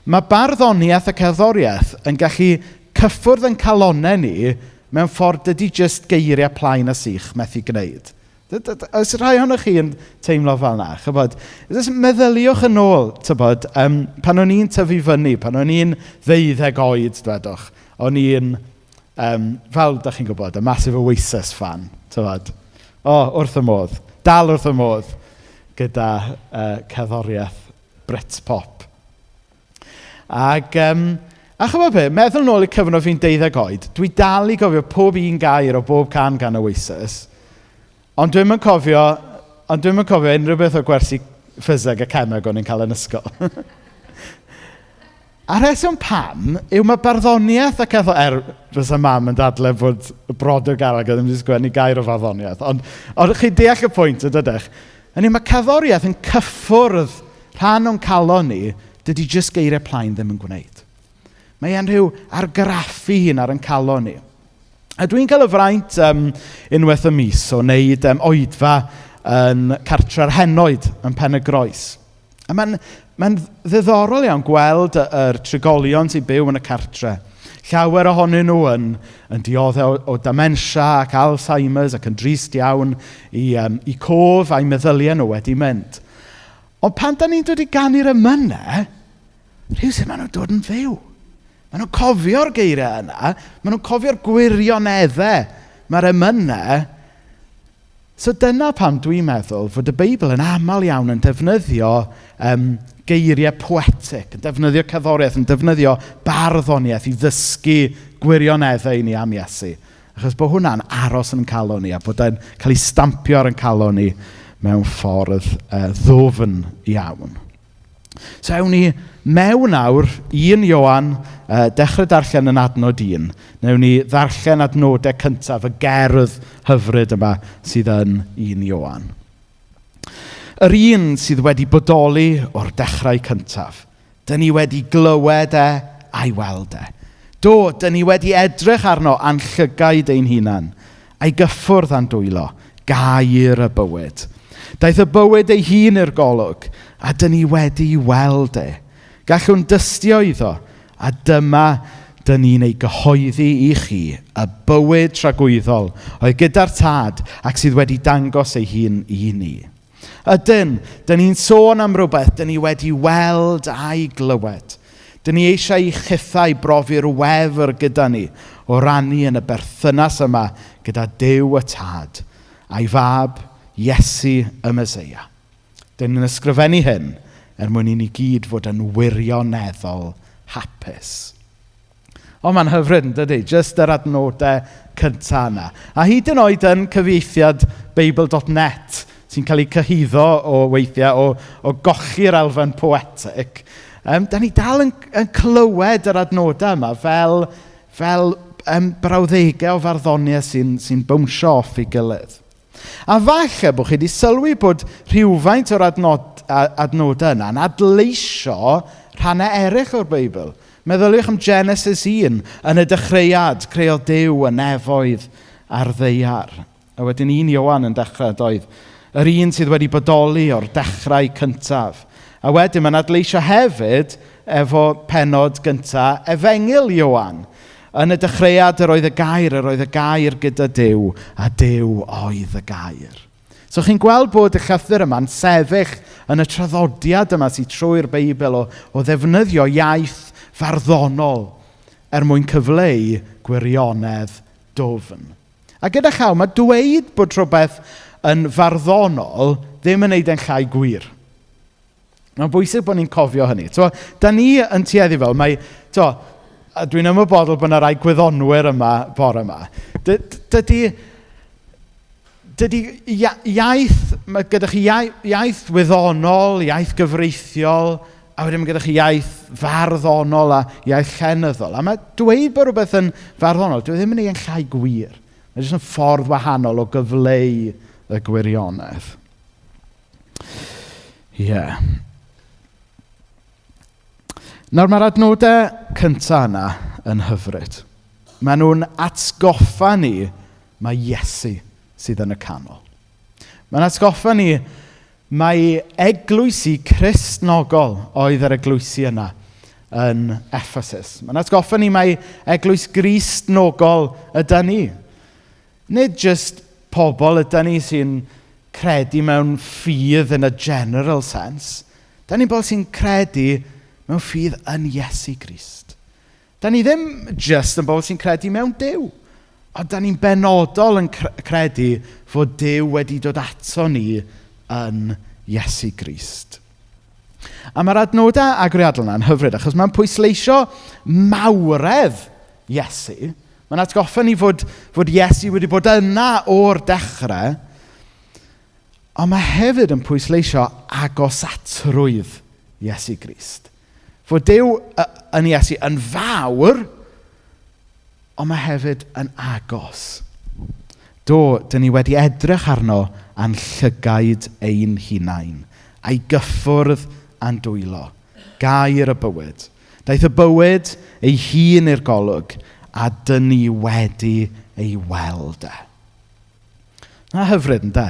mae barddoniaeth a cerddoriaeth yn gallu cyffwrdd yn calonnau ni mewn ffordd dydy jyst geiriau plaen a sych methu gwneud. Oes rhai ohonoch chi yn teimlo fel 'na? Chybod, jyst meddyliwch yn ôl, tybod, pan o'n i'n tyfu fyny, pan o'n i'n 12 oed, dwedwch, o'n i'n, fel dach chi'n gwybod, a massive Oasis fan, tybod. O, wrth y modd. Dal wrth y modd gyda cerddoriaeth Britpop. Ac, a chybod be, meddwl nôl i cyfnod fi'n 12 oed, dwi dal i gofio pob un gair o bob cân gan Oasis, ond dwi'm yn cofio, ond dwi'm yn cofio unrhyw beth o gwersi ffiseg a cemeg o'n i'n cael yn ysgol. A rheswm pam yw mae barddoniaeth ac efo, fysa mam yn dadlau bod y brodyr Gallagher ddim wedi sgwennu gair o farddoniaeth, ond chi'n deall y pwynt, yn dydych? Hynny, mae cerddoriaeth yn cyffwrdd rhan o'n calon ni, dydy jyst geiriau plaen ddim yn gwneud. Mae e'n rhyw argraffu hun ar ein calon ni. A dwi'n cael y fraint unwaith y mis o wneud oedfa yn cartre'r henoed yn Pen y Groes. A mae'n ddiddorol iawn gweld yr trigolion sy'n byw yn y cartre. Llawer ohonyn nhw yn, yn dioddef o, o dementia ac Alzheimer's ac yn drist iawn i, um, i cof a'i meddyliau nhw wedi mynd. Ond pan da ni'n dod i ganu'r emynau, rhywsut maen nhw'n dod yn fyw. Maen nhw'n cofio'r geiriau yna, maen nhw'n cofio'r gwirioneddau mae'r emynau. So dyna pam dwi'n meddwl fod y Beibl yn aml iawn yn defnyddio um, geiriau poetic, yn defnyddio cerddoriaeth, yn defnyddio barddoniaeth i ddysgu gwirioneddau i ni am Iesu. Achos bod hwnna'n aros yn calon ni a bod e'n cael ei stampio ar yn calon ni mewn ffordd uh, ddwfn iawn. So ewn ni mewn nawr, 1 Ioan, uh, dechrau darllen yn adnod 1. Newn ni ddarllen adnodau cyntaf y gerdd hyfryd yma sydd yn 1 Ioan. Yr un sydd wedi bodoli o'r dechrau cyntaf. Dyn ni wedi glywed e a'i weld e. Do, dyn ni wedi edrych arno a'n llygaid ein hunan, a'i gyffwrdd a'n dwylo, gair y bywyd. Daeth y bywyd ei hun i'r golwg, a dyn ni wedi weld e. Gallwn dystio iddo, a dyma dyn ni'n ei gyhoeddi i chi, y bywyd tragwyddol oedd gyda'r tad ac sydd wedi dangos ei hun i ni. Ydyn, dyn ni'n sôn am rhywbeth dyn ni wedi weld a'i glywed. Dyn ni eisiau i chithau brofi'r wefr gyda ni o rannu yn y berthynas yma gyda Duw y Tad a'i fab Iesu y Meseia. Dyn ni'n ysgrifennu hyn er mwyn i ni gyd fod yn wirioneddol hapus. O, mae'n hyfryd, yn dydy? Just yr adnodau cyntaf yna. A hyd yn oed yn cyfieithiad Beibl.net, sy'n cael ei cyhuddo o weithiau o, o golli'r elfen poetic, um, da ni dal yn, yn clywed yr adnodau yma fel, fel um, brawddegau o farddoniaeth sy'n sy bwnsio off ei gilydd. A falle bod chi wedi sylwi bod rhywfaint o'r adnod, adnodau yna'n adleisio rhannau eraill o'r Beibl. Meddyliwch am Genesis 1, yn y dechreuad, creodd Duw y nefoedd a'r ddaear. A wedyn un Ioan yn dechrau doedd, yr un sydd wedi bodoli o'r dechrau cyntaf. A wedyn mae'n adleisio hefyd efo penod gyntaf Efengyl Ioan. Yn y dechreuad yr oedd y gair, yr oedd y gair gyda Duw, a Duw oedd y gair. So chi'n gweld bod y llythyr yma'n sefyll yn y traddodiad yma sydd trwy'r Beibl o, o ddefnyddio iaith farddonol er mwyn cyfleu gwirionedd dwfn. A gyda llaw, mae dweud bod rhywbeth yn farddonol ddim yn neud e'n llai gwir. Mae'n bwysig bod ni'n cofio hynny. Twa, da ni yn tueddu fel, mae, twa, a dwi'n ymwybodol bod yna rai gwyddonwyr yma bore yma. Dydy, dydy iaith, mae gyda chi iaith, iaith wyddonol, iaith gyfreithiol, a wedyn mae gyda chi iaith farddonol a iaith llenyddol. A mae dweud bod rhywbeth yn farddonol, dwi ddim yn ei yn llai gwir. Mae jyst yn ffordd wahanol o gyfleu y gwirionedd. Ie. Yeah. Nawr mae'r adnodau cyntaf yna yn hyfryd. Maen nhw'n atgoffa ni mae Iesu sydd yn y canol. Mae'n atgoffa ni mae eglwysi Cristnogol oedd yr eglwysi yna yn Ephesus. Mae'n atgoffa ni mae eglwys Gristnogol ydy ni. Nid jyst pobl ydy ni sy'n credu mewn ffydd in a general sense. Da ni'n bobl sy'n credu mewn ffydd yn Iesu Grist. Da ni ddim jyst yn bobl sy'n credu mewn Duw. Ond da ni'n benodol yn credu fod Duw wedi dod ato ni yn Iesu Grist. A mae'r adnodau agoriadol yna'n hyfryd achos mae'n pwysleisio mawredd Iesu. Mae'n atgoffa ni fod, fod Iesu wedi bod yna o'r dechrau, ond mae hefyd yn pwysleisio agosatrwydd Iesu Grist. Fod Duw yn Iesu yn fawr, ond mae hefyd yn agos. Do, dyn ni wedi edrych arno a'n llygaid ein hunain, a'i gyffwrdd a'n dwylo. Gair y bywyd. Daeth y bywyd ei hun i'r golwg, a dyn ni wedi ei weld e. Na hyfryd, ynde?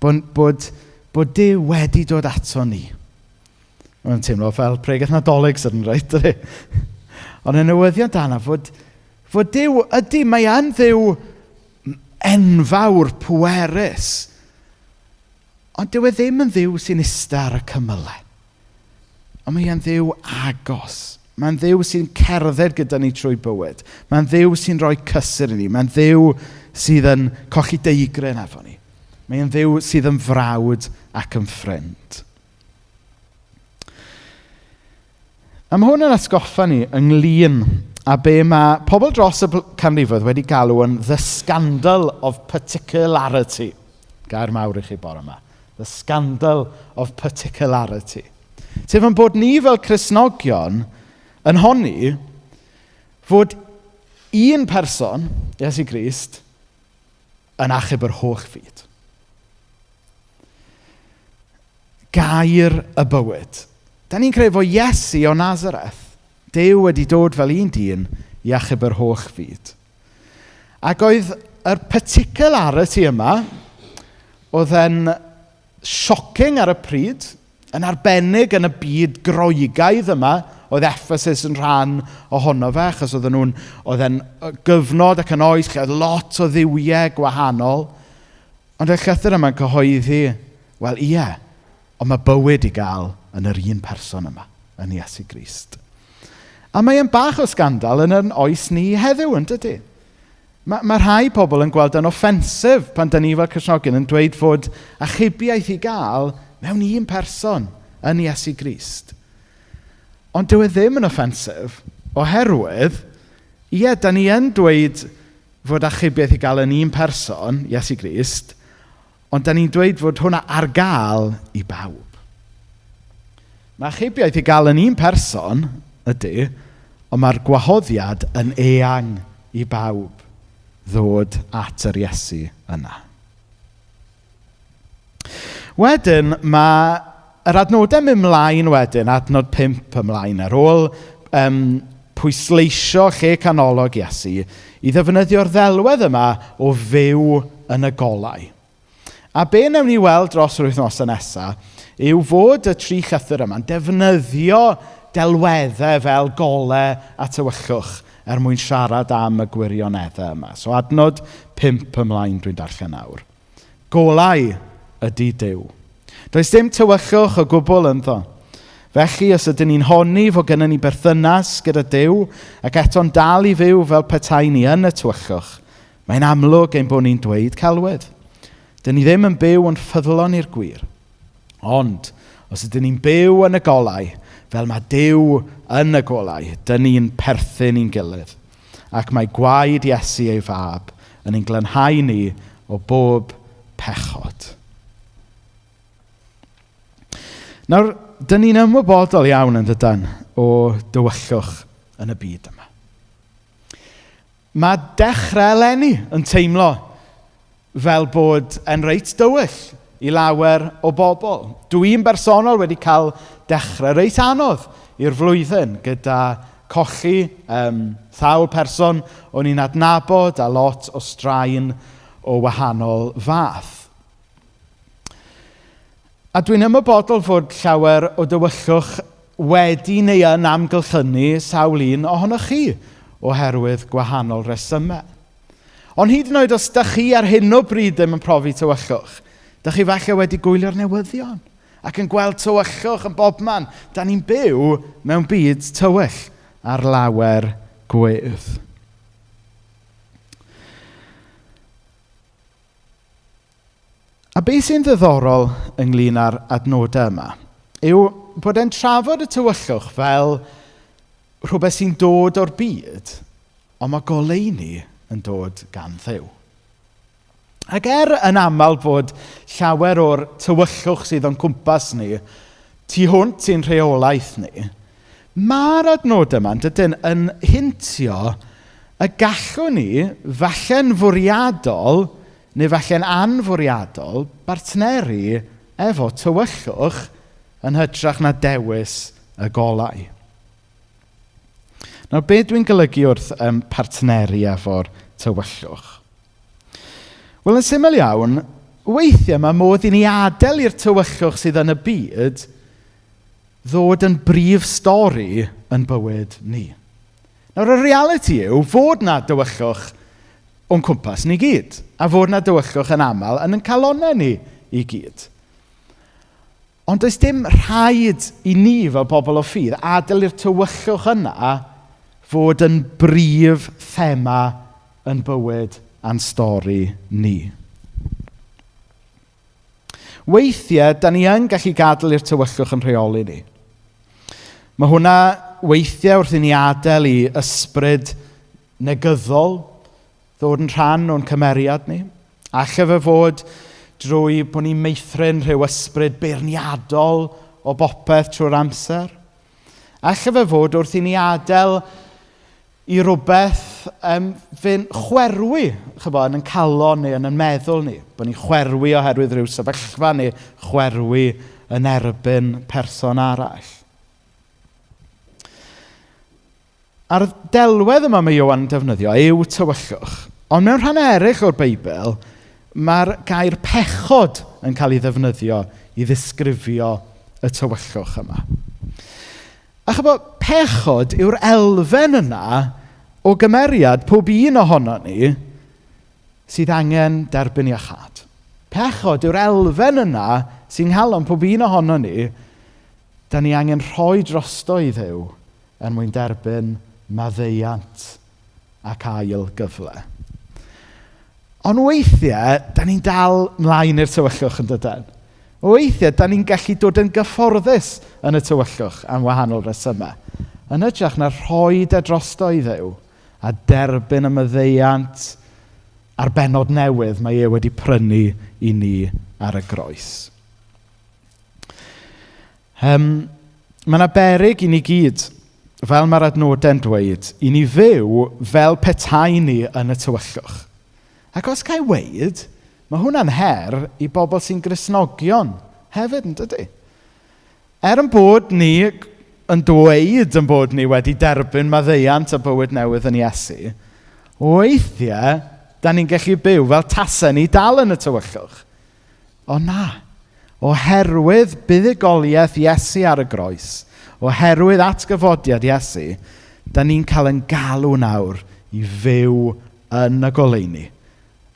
Bod, bod, bod Duw wedi dod ato ni. Mae'n teimlo fel pregeth Nadolig sydyn, reit? Dydy? Ond y newyddion da na fod, fod Duw, ydy, mae yn Dduw enfawr, pwerus. Ond dyw e ddim yn Dduw sy'n ista ar y cymylau. Ond mae e'n Dduw agos. Mae'n Dduw sy'n cerdded gyda ni trwy bywyd. Mae'n Dduw sy'n rhoi cysur i ni. Mae'n Dduw sydd yn colli deigryn efo ni. Mae'n Dduw sydd yn frawd ac yn ffrind. A mae hwn yn atgoffa ni ynglyn â be mae pobl dros y canrifoedd wedi galw yn the scandal of particularity. Gair mawr i chi bore yma. The scandal of particularity. Sef yn bod ni fel Cristnogion yn honni fod un person, Iesu Grist, yn achub yr holl fyd. Gair y bywyd. Da ni'n credu fod Iesu o Nazareth, Duw wedi dod fel un dyn i achub yr holl fyd. Ac oedd yr particularity yma, oedd e'n shocking ar y pryd, yn arbennig yn y byd Groegaidd yma, oedd Ephesus yn rhan ohono fe, achos oedden nhw'n, oedd e'n gyfnod ac yn oes lle oedd lot o dduwiau gwahanol. Ond y llythyr yma'n cyhoeddi, wel ie, ond mae bywyd i gael yn yr un person yma, yn Iesu Grist. A mae e'n bach o sgandal yn yn oes ni heddiw, yn dydy? Mae, mae rhai pobl yn gweld yn offensif pan dyn ni fel Cristnogion yn dweud fod achubiaeth i gael mewn un person yn Iesu Grist. Ond dyw e ddim yn offensif oherwydd, ie, da ni yn dweud fod achubiaeth i gael yn un person, Iesu Grist, ond da ni'n dweud fod hwnna ar gael i bawb. Mae achubiaeth i gael yn un person, ydy, ond mae'r gwahoddiad yn eang i bawb ddod at yr Iesu yna. Wedyn, mae yr adnodau mynd mlaen wedyn, adnod 5 ymlaen, ar ôl pwysleisio lle canolog Iesu, i ddefnyddio'r ddelwedd yma o fyw yn y golau. A be wnawn ni weld dros yr wythnosau nesaf yw fod y tri llythyr yma'n defnyddio delweddau fel golau a tywyllwch er mwyn siarad am y gwirioneddau yma. So adnod 5 ymlaen dwi'n darllen nawr. Golau ydy Duw. Does dim tywyllwch o gwbl ynddo. Felly, os ydyn ni'n honni fod gennym ni berthynas gyda Duw ac eto'n dal i fyw fel petai ni yn y tywyllwch, mae'n amlwg ein bod ni'n dweud celwydd. Dyn ni ddim yn byw yn ffyddlon i'r gwir. Ond, os ydyn ni'n byw yn y golau, fel mae Duw yn y golau, dyn ni'n perthyn i'n gilydd. Ac mae gwaed Iesu ei fab yn ein glanhau ni o bob pechod. Nawr, dyn ni'n ymwybodol iawn yn dydan o dywyllwch yn y byd yma. Mae dechrau eleni yn teimlo fel bod e'n reit dywyll i lawer o bobl. Dwi'n bersonol wedi cael dechrau reit anodd i'r flwyddyn gyda colli sawl person o'n i'n adnabod a lot o straen o wahanol fath. A dwi'n ymwybodol fod llawer o dywyllwch wedi neu yn amgylchynu sawl un ohonoch chi oherwydd gwahanol resymau. Ond hyd yn oed os dach chi ar hyn o bryd ddim yn profi tywyllwch, dach chi falle wedi gwylio'r newyddion ac yn gweld tywyllwch yn bobman. Da ni'n byw mewn byd tywyll ar lawer gwedd. A beth sy'n ddiddorol ynglyn â'r adnodau yma yw bod e'n trafod y tywyllwch fel rhywbeth sy'n dod o'r byd, ond mae goleuni yn dod gan Dduw. Ac er yn aml fod llawer o'r tywyllwch sydd o'n cwmpas ni tu hwnt i'n rheolaeth ni, mae'r adnod yma, yn dydyn, yn hintio y gallwn ni, falle'n fwriadol neu falle'n anfwriadol, bartneri efo tywyllwch yn hytrach na dewis y golau. Nawr, be dwi'n golygu wrth partneri efo'r tywyllwch? Wel, yn syml iawn, weithiau mae modd i ni adael i'r tywyllwch sydd yn y byd ddod yn brif stori yn bywyd ni. Nawr, y realiti yw fod na dywyllwch o'n cwmpas ni gyd, a fod na dywyllwch yn aml yn ein calonnau ni i gyd. Ond does dim rhaid i ni fel pobl o ffydd adael i'r tywyllwch yna fod yn brif thema yn bywyd a'n stori ni. Weithiau, da ni yn gallu gadael i'r tywyllwch yn rheoli ni. Mae hwnna weithiau wrth i ni adael i ysbryd negyddol ddod yn rhan o'n cymeriad ni. Alle fe fod drwy bod ni'n meithrin rhyw ysbryd beirniadol o bopeth trwy'r amser. Alle fe fod wrth i ni adael i rywbeth fynd chwerwi, chybod, yn ein calon neu yn ein meddwl ni. Bod ni'n chwerwi oherwydd rhyw sefyllfa neu chwerwi yn erbyn person arall. A'r delwedd yma mae Ioan yn defnyddio yw tywyllwch. Ond mewn rhan eraill o'r Beibl, mae'r gair pechod yn cael ei ddefnyddio i ddisgrifio y tywyllwch yma. A chybod, pechod yw'r elfen yna o gymeriad pob un ohono ni sydd angen derbyn iachâd. Pechod yw'r elfen yna sy'n nghalon pob un ohono ni, da ni angen rhoi drosto i Dduw er mwyn derbyn maddeuant ac ail gyfle. Ond weithiau, da ni'n dal mlaen i'r tywyllwch yn dydyn. Weithiau, da ni'n gallu dod yn gyfforddus yn y tywyllwch am wahanol resymau. Yn hytrach na rhoi e drosto i Dduw a derbyn y maddeuant a'r bennod newydd mae e wedi prynu i ni ar y groes. Mae yna beryg i ni gyd, fel mae'r adnodau'n dweud, i ni fyw fel petai ni yn y tywyllwch. Ac os ga i weud, mae hwnna'n her i bobl sy'n Gristnogion hefyd, yn dydy? Er yn bod ni yn dweud yn bod ni wedi derbyn maddeuant a bywyd newydd yn Iesu, weithiau, da ni'n gallu byw fel tasau ni dal yn y tywyllwch. Ond na, oherwydd buddugoliaeth Iesu ar y groes, oherwydd atgyfodiad Iesu, da ni'n cael ein galw nawr i fyw yn y goleuni.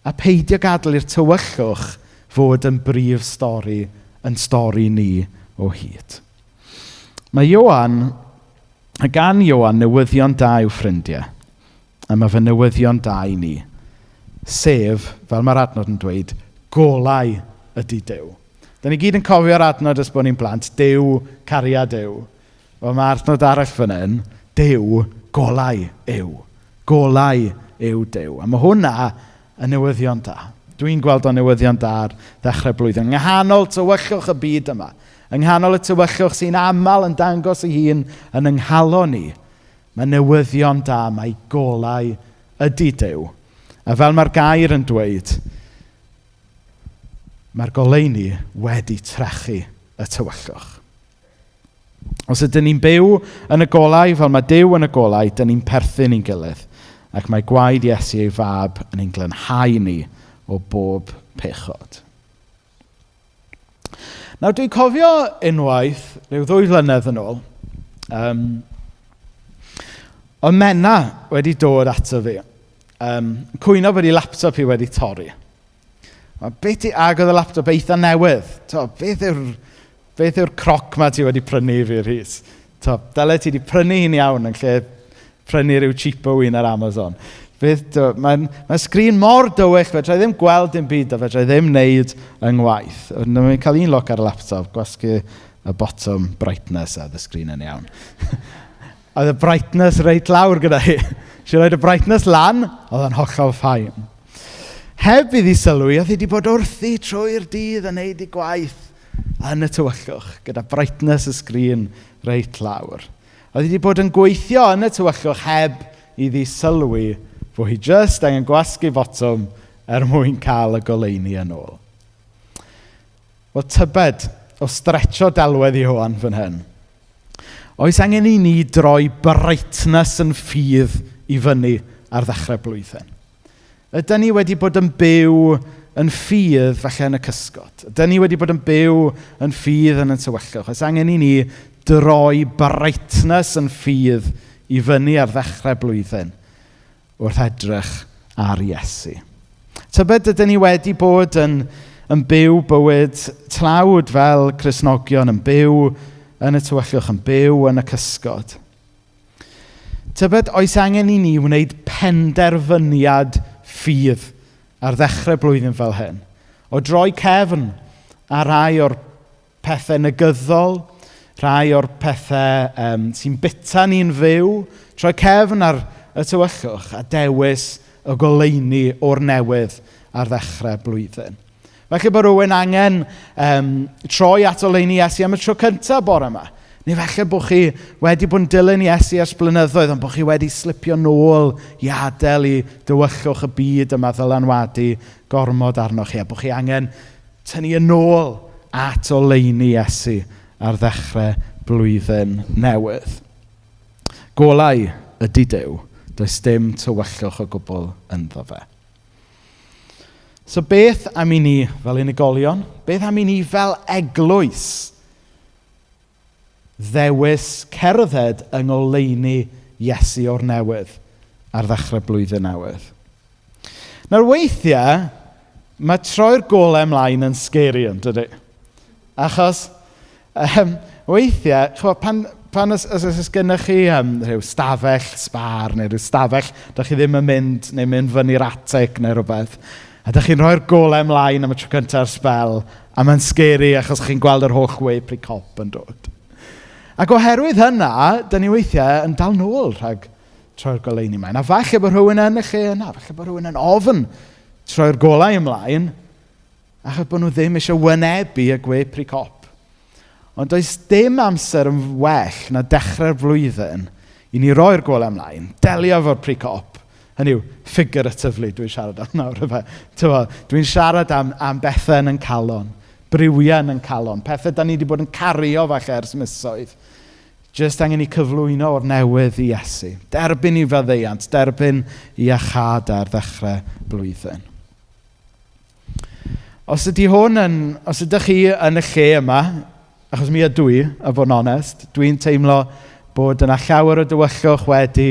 A peidio gadael i'r tywyllwch fod yn brif stori, yn stori ni o hyd. Mae Ioan, a gan Ioan newyddion da i'w ffrindiau, a mae fe newyddion da i ni, sef, fel mae'r adnod yn dweud, golau ydy Duw. Da ni gyd yn cofio'r adnod ers bod ni'n blant, Duw, cariad yw. Wel, mae adnod arall fan hyn, Duw, golau yw. Golau yw Duw. A mae hwnna yn newyddion da. Dwi'n gweld o'n newyddion da ar ddechrau blwyddyn. Yng nghanol tywyllwch y byd yma, yng nghanol y tywyllwch sy'n aml yn dangos ei hun yn yng nghalon ni, mae newyddion da, mae golau ydy Duw. A fel mae'r gair yn dweud, mae'r goleuni wedi trechu y tywyllwch. Os ydyn ni'n byw yn y golau fel mae Duw yn y golau, dyn ni'n perthyn i'n gilydd. Ac mae gwaed Iesu ei fab yn ein glanhau ni o bob pechod. Nawr, dwi'n cofio unwaith, rhyw 2 flynedd yn ôl, oedd Menna wedi dod ato fi. Cwyno bod ei laptop hi wedi torri. A beth i, ag oedd y laptop eitha newydd. To, beth yw'r croc ma ti wedi prynu i fi, Rhys? To, dyle ti wedi prynu hi'n iawn yn lle prynu rhyw cheapo un ar Amazon. Mae'n sgrin mor dywyll, fedra i ddim gweld dim byd a fedra i ddim wneud yng ngwaith. Mae'n cael un look ar y laptop, gwasgu y botwm brightness a the screen yn iawn. Oedd y brightness reit lawr gyda hi. Nes i roed y brightness lan, oedd o'n hollol fine. Heb iddi sylwi, oedd hi wedi bod wrthi trwy'r dydd yn neud ei gwaith yn y tywyllwch, gyda brightness y sgrin reit lawr. Oedd hi wedi bod yn gweithio yn y tywyllwch heb iddi sylwi fod hi jyst angen gwasgu botwm er mwyn cael y goleuni yn ôl. Wel, tybed, o stretcho delwedd Ioan fan hyn, oes angen i ni droi brightness yn ffydd i fyny ar ddechrau blwyddyn? Ydyn ni wedi bod yn byw yn ffydd falle yn y cysgod? Ydyn ni wedi bod yn byw yn ffydd yn y tywyllwch? Oes angen i ni droi brightness yn ffydd i fyny ar ddechrau blwyddyn wrth edrych ar Iesu? Tybed ydyn ni wedi bod yn, yn byw bywyd tlawd fel Cristnogion, yn byw yn y tywyllwch, yn byw yn y cysgod. Tybed oes angen i ni wneud penderfyniad ffydd ar ddechrau blwyddyn fel hyn? O droi cefn ar rai o'r pethau negyddol, rhai o'r pethau sy'n bita ni'n fyw, troi cefn ar y tywyllwch a dewis y goleuni o'r newydd ar ddechrau blwyddyn. Falle bod rhywun angen troi at oleuni Iesu am y tro cyntaf bore yma. Neu falle bod chi wedi bod yn dilyn Iesu ers blynyddoedd, ond bod chi wedi slipio nôl i adael i dywyllwch y byd yma ddylanwadu gormod arnoch chi, a bod chi angen tynnu yn ôl at oleuni Iesu ar ddechrau blwyddyn newydd. Golau ydy Duw, does dim tywyllwch o gwbl ynddo fe. So beth am i ni fel unigolion? Beth am i ni fel eglwys ddewis cerdded yng ngoleuni Iesu o'r newydd ar ddechrau blwyddyn newydd? Nawr weithiau, mae troi'r golau ymlaen yn scary yn dydy? Achos weithiau, ch'mo', pan, pan os, os, os gennych chi rhyw stafell sbar neu rhyw stafell da chi ddim yn mynd neu mynd fyny'r atig neu rhywbeth, a da chi'n rhoi'r golau ymlaen am y tro cyntaf ar sbel, a mae'n scary achos chi'n gweld yr holl we pri cop yn dod. Ac oherwydd hynna, da ni weithiau yn dal nôl rhag troi'r goleuni ymlaen. A falle bod rhywun yn y lle yna, falle bod rhywun yn ofn troi'r golau ymlaen, achos bod nhw ddim eisiau wynebu y gwe pri cop. Ond does dim amser yn well na dechrau'r flwyddyn i ni roi'r golau ymlaen, delio efo'r pri cop. Hynny yw, figuratively dwi'n siarad am nawr. Ife? Dwi'n siarad am, am bethau yn yn calon, briwiau yn yn calon, pethau da ni wedi bod yn cario falle ers misoedd. Jyst angen i cyflwyno o'r newydd i Iesu. Derbyn i faddeuant, derbyn i iachâd ar ddechrau blwyddyn. Os ydy hwn yn, os ydych chi yn y lle yma, achos mi ydw i, a fod yn onest, dwi'n teimlo bod yna llawer o dywyllwch wedi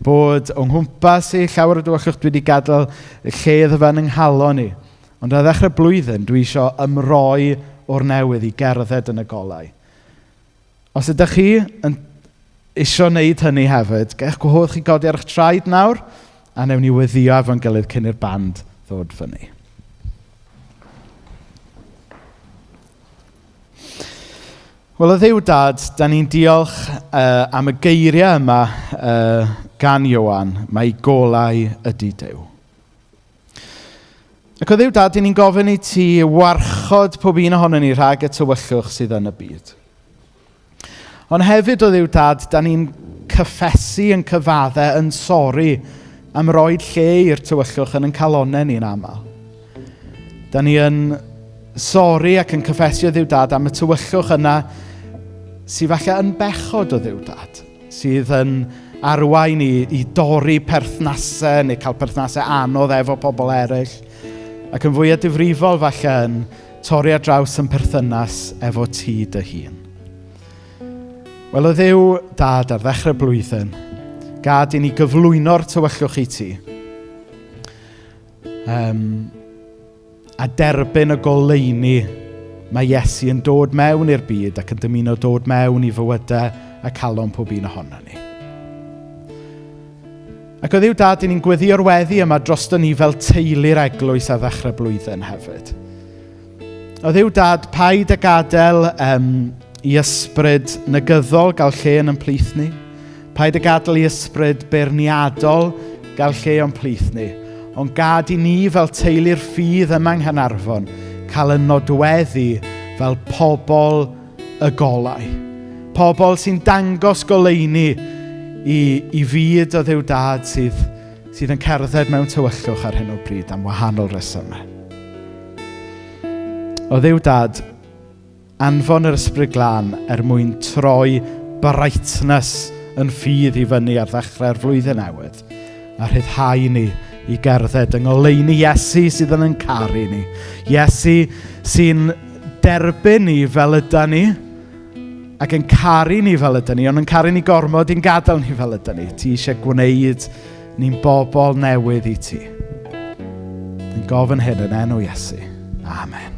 bod o'n nghwmpas i, llawer o dywyllwch dwi wedi gadael lle iddo fe yn yng nghalon i. Ond ar ddechrau blwyddyn, dwi eisiau ymroi o'r newydd i gerdded yn y golau. Os ydych chi yn isio wneud hynny hefyd, gech gwahodd chi godi ar eich traed nawr, a newn ni weddïo efo'n gilydd cyn i'r band ddod fyny. Wel, o Dduw Dad, da ni'n diolch am y geiriau yma gan Ioan, mae golau ydy Duw. Ac o Dduw Dad, ni'n gofyn i ti warchod pob un ohonon ni rhag y tywyllwch sydd yn y byd. Ond hefyd o Dduw Dad, da ni'n cyffesu yn cyfadde yn sori am roed lle i'r tywyllwch yn ein calonnau ni'n aml. Da ni yn sori ac yn cyffesu o Dduw Dad am y tywyllwch yna sydd falle yn bechod o Dduw Dad, sydd yn arwain i dorri perthnasau neu cael perthnasau anodd efo pobl eraill, ac yn fwyaf difrifol falle yn torri ar draws yn perthynas efo ti dy hun. Wel, o Dduw Dad, ar ddechrau blwyddyn, gad i ni gyflwyno'r tywyllwch i ti. A derbyn y goleuni mae Iesu yn dod mewn i'r byd ac yn dymuno dod mewn i fywydau a calon pob un ohono ni. Ac o Dduw Dad, i ni'n gweddïo'r weddi yma drosto ni fel teulu'r eglwys ar ddechrau blwyddyn hefyd. O Dduw Dad, paid â gadael i ysbryd negyddol gael lle yn ein plith ni. Paid â gadael i ysbryd beirniadol gael lle o'n plith ni. Ond gad i ni fel teulu'r ffydd yma yng Nghaernarfon cael y nodweddu fel pobl y golau. Pobl sy'n dangos goleuni i fyd o Dduw Dad sydd yn cerdded mewn tywyllwch ar hyn o bryd am wahanol resymau. O Dduw Dad, anfon yr Ysbryd Glân er mwyn troi brightness yn ffydd i fyny ar ddechrau'r flwyddyn newydd a rhyddhau ni i gerdded yng ngoleuni Iesu sydd yn ein caru ni. Iesu sy'n derbyn ni fel yda ni, ac yn caru ni fel ydyn ni, ond yn caru ni gormod i'n gadael ni fel ydyn ni. Ti eisiau gwneud ni'n bobl newydd i ti. Ni'n gofyn hyn yn enw Iesu. Amen.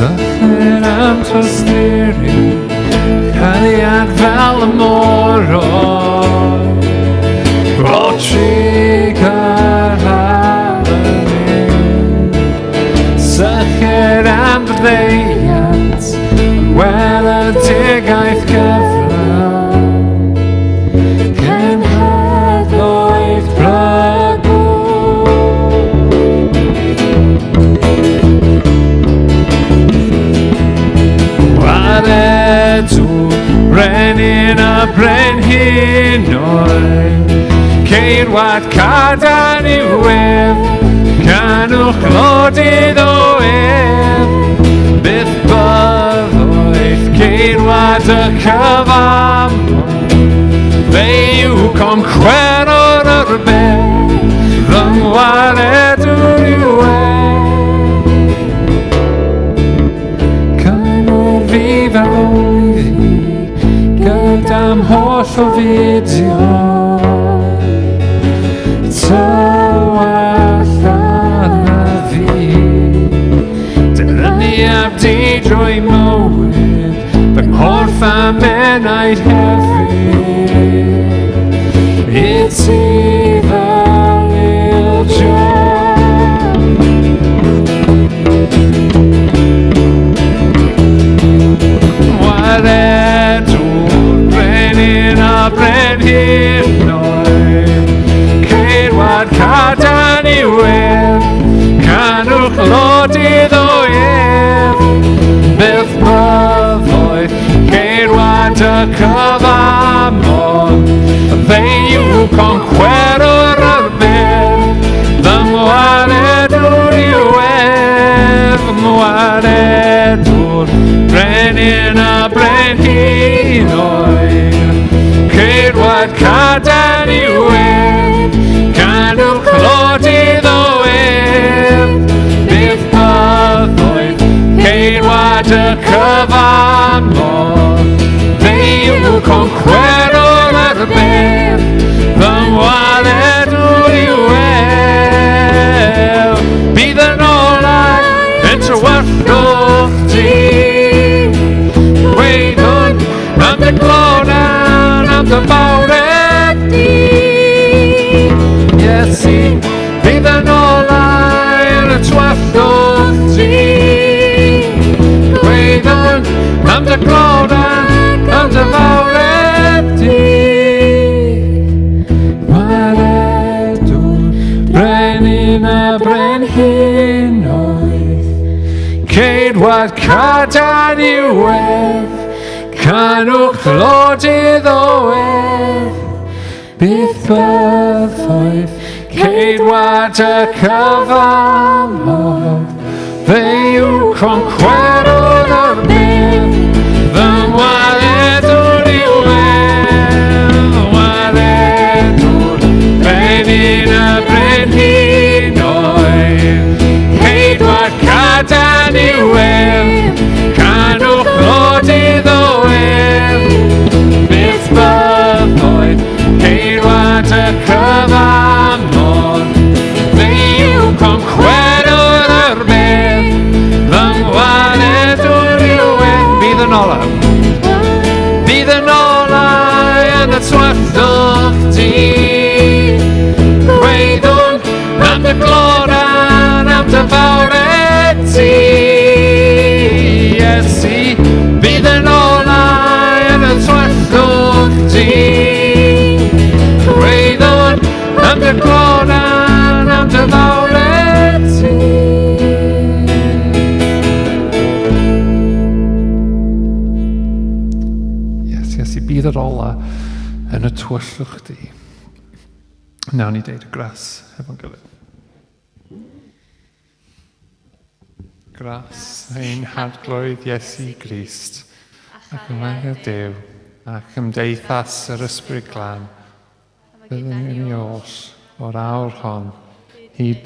Sychyn am tosturi, cariad fel y môr o trugaredd ni. Sychyn am dy ddeiant, weledigaeth gyflawn. Cenhedloedd brygwr. Gwaredwr, brenin a brenhinoedd, ceirwad cadarn yw ef, canwch glod iddo ef, byth byddoedd ceirwad y cyfamod, fe yw concwerwr yr bedd, fy ngwaredwr yw ef. Cymer fi fel oedd hi, gyda'm holl ofidion. Tywall arnaf fi, Dyrynu ar di drwy mywyd, fy nghorff a'm enaid hefyd. I ti fy ildio. Gwaredwr, brenin a brenhinoedd, ceirwad cadarn yw ef, canwch glod iddo ef, byth byddoedd, ceirwad y cyfamod, fe yw concwerwr yr bedd, fy ngwaredwr yw ef, ngwaredwr, brenin a brenhinoedd, ceirwad cadarn yw ef, canwch glod iddo ef, byth byddoedd, ceirwad y cyfamod, fe yw concwerwr yr bedd, fy ngwaredwr yw ef, bydd yn olau yn tywyllwch di. Gweithwn am dy glonan, am dy fawredd di. Iesu, bydd yn olau yn y tywyllwch di. Gweithwn am dy glonan, am dy fawredd di. Gwaredwr, brenin a brenhinoedd, ceidwad cadarn yw ef, canwch glod iddo ef, byth byddoedd, ceidwad y cyfamod, fe yw concwerwr yr bedd, fy ngwaredwr yw ef, ngwaredwr, brenin a brenhinoedd, ceidwad cadarn yw ef, canwch glod iddo ef, byth byddoedd, ceidwad y cyfamod, fe yw concwerwr yr bedd, fy ngwaredwr yw ef. Bydd yn olau, bydd yn olau yn y tywyllwch di. Gweithwn am dy gloran, am dy fawredd ti. Iesu, bydd yn olau hyd yr ola yn y tywyllwch di. Nawn ni deud y gras hefo'n gilydd. Gras ein Harglwydd Iesu Grist, ac yma Duw, a chymdeithas yr Ysbryd Glân, byddwn ni oll o'r awr hon hyd.